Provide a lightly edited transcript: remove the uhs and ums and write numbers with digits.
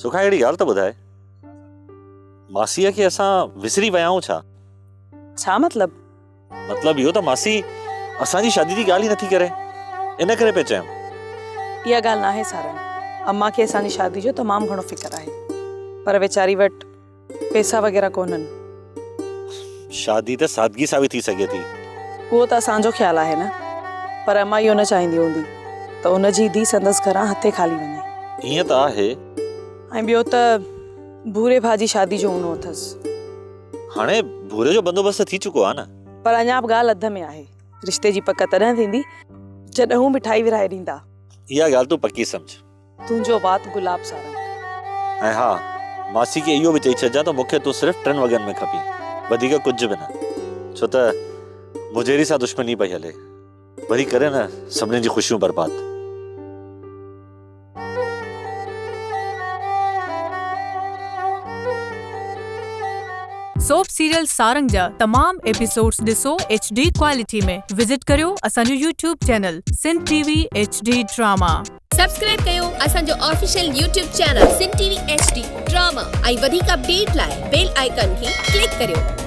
سکا اهڙي ڳالهه ته ٻڌاء، ماسيء کي اسان وسري ويا آهيون ڇا؟ ڇا مطلب؟ مطلب اهو ته ماسي اسان جي شادي جي ڳالهه ئي نٿي ڪري، ان ڪري پئي چيم. اها ڳالهه ناهي سارنگ، امان کي اسان جي شادي جو تمام گهڻو فڪر آهي، پر ويچاري وٽ پيسا وغيره ڪونهن. شادي ته سادگي سان به ٿي سگهي ٿي. اهو ته اسان جو خيال آهي نه، پر امان اهو نه چاهيندي هوندي ته ان جي ڌيء سندس گهران هٿين خالي وڃي. ائين ته آهي. ۽ ٻيو ته ڀوري ڀاء جي شادي جو اونو اٿس. هاڻي ڀوري جو بندوبست ته ٿي چڪو آهي نه. پر اڃا به ڳالهه اڌ ۾ آهي. رشتي جي پڪ تڏهن ٿيندي جڏهن هو مٺائي ورهائي ڏيندا. اها ڳالهه تون پڪي سمجهه. تنهنجو وات گلاب سارنگ. ۽ ها ماسي کي اهو به چئي ڇڏجان ته مون کي تون صرف ٽن وڳن ۾ کپين وڌيڪ ڪجهه به نه ڇو ته مجيري سان دشمني پئي هلي وري ڪري نه سڀني جي خوشيون برباد. سوپ سيريل سارنگ جا تمام ايپيسوڊز ڏسو ايڇ ڊي ڪوالٽي ۾ وزٽ ڪريو اسان جو YouTube channel Sindh T V H D drama. Subscribe ڪيو اسان جو official YouTube channel Sindh T V H D drama ۽ وڌيڪ اپڊيٽ لاء بيل آئيڪان کي ڪلڪ ڪريو.